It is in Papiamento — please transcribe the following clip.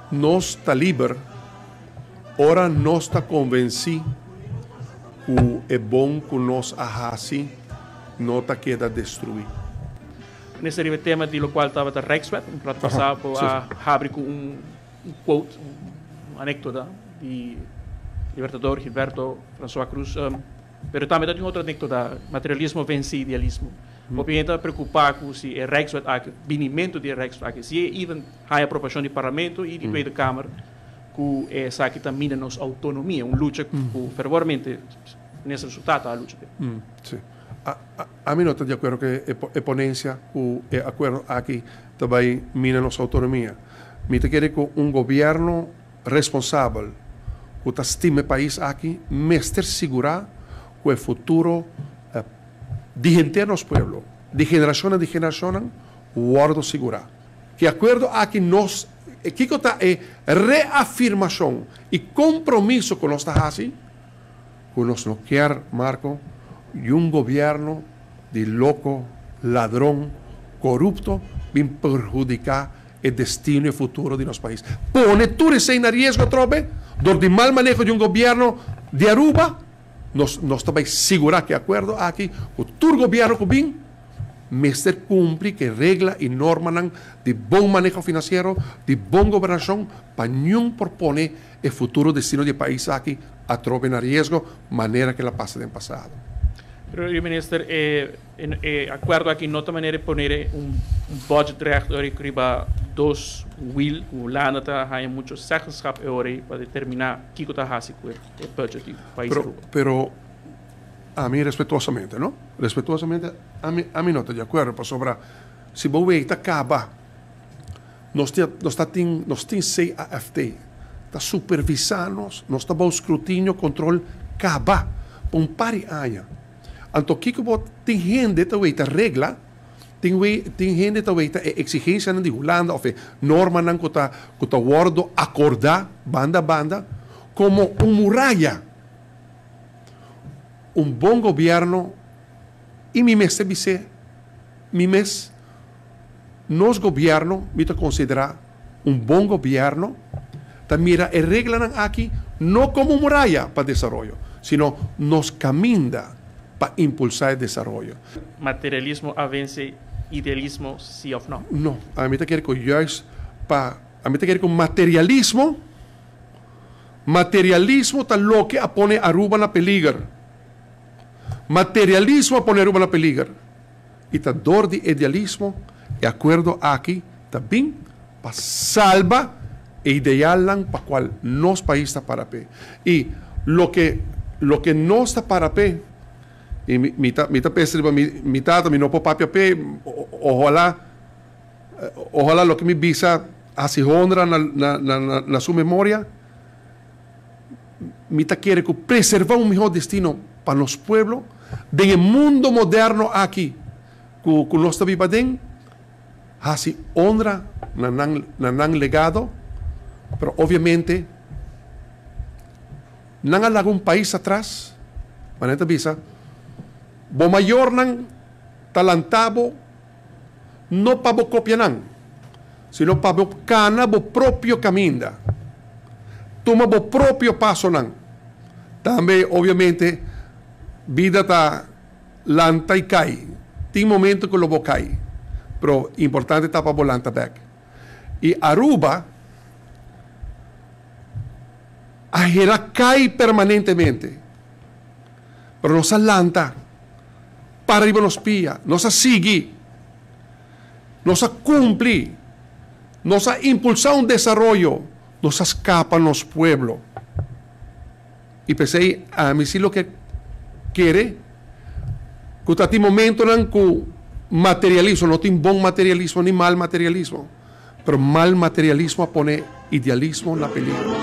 Nos ta liber ora nos ta konvensí ku e bon ku nos a hasi no ta keda destruí. Minister riba e tema di lokual tabata Rijkswet, un rato pasá bo a habri ku un quote, un anekdota di Libertador Gilberto Francois Cruz. Pero tambe ta tin otro anekdota, materialismo vense idealismo. Hopi hende ta preocupa cu si e Rijkswet aki, binimento di e Rijkswet aki, si e even haya aprobacion di Parlamento y di Tweede Kamer, cu esaki ta mina nos autonomia, un lucha cu fervormente Minister su tata a lucha p'e. Si. Ami no ta di acuerdo cu e ponencia cu e acuerdo aki ta bay mina nos autonomia. Mi ta kere cu un gobierno responsabel ku ta stima e pais aki mester sigurá ku e futuro di henter nos pueblo, di generashonnan di generashonnan, wòrdu sigurá. Ku e akuerdo aki nos, kiko ta e reafirmashon i kompromiso ku nos ta hasi? Ku nos no kier, Marco, yun gobièrnu di loko, ladron, korupto bin perhudiká e destino y e futuro di nos pais. Pone tur esey na riesgo atrobe dor di mal maneho di un gobierno di Aruba. Nos nos ta bay sigura cu e acuerdo aki cu tur gobierno cu bin mester cumpli cu e regla y normanan di bon maneho financiero, di bon gobernacion pa niun por pone e futuro destino di e pais aki atrobe na riesgo manera cu el a pasa den pasado. Pero, Minister, e E akuerdo aki no ta manera di pone un budget recht ora riba dos wiel ku Hulanda ta haña mucho zeggenschap e ora ei pa determiná kiko ta hasi ku e budget di pais Aruba. Pero ami respetuosamente no, respetuosamente ami ami no ta di akuerdo pasobra si bo wei ta kaba nos tin nos ta tin nos tin CAFT ta supervisá nos, nos ta bou skrutinio kontrol kaba pa un par di aña. Anto kiko bo tin hende ta wei ta regla, tin wei tin hende ta wei ta e exigencianan di Hulanda of e normanan ku ta ku ta wordo acorda banda banda como un muraya. Un bon gobierno y mi mester bis'é mi mes nos gobierno mi ta considera un bon gobierno ta mira e reglanan aki no como un muraya pa desaroyo, sino nos caminda pa impulsa e desaroyo. Materialismo a vence idealismo si of no? No, ami ta kere cu juist pa, ami ta kere cu materialismo, materialismo ta loke a pone Aruba na peliger. Materialismo a pone Aruba na peliger. I ta dor di idealismo e akuerdo aki ta bin pa salba e idealnan pa kual nos pais ta para p'e. I loke loke nos ta para p'e, i mi mi ta mi ta pensa riba mi mi tata, mi no por papia p'e, ohala ohala loke mi bisa hasi honra na na na na su memoria, Mi ta kere ku preservá un mihó destino pa nos pueblo den e mundo moderno aki ku ku nos ta biba aden, hasi honra na nan na nan legado, pero obviamente nan a laga un pais atras, manera ta bisa, bo mayornan ta lanta bo no pa bo kopia nan, sino pa bo kana bo propio kaminda, tuma bo propio pasonan. Tambe, obviamente, bida ta lanta i kai. Tin momento ku lo bo kai, pero importante ta pa bo lanta bèk. I Aruba a hera kai permanentemente, pero nos a lanta. Para riba nos pia. Nos a sigui. Nos a cumpli. Nos a impulsa un desaroyo. Nos a scapa nos pueblo. Y p'esey ami si loke kere cu ta tin momentonan cu materialismo, no tin bon materialismo ni mal materialismo, pero mal materialismo a pone idealismo na peligro.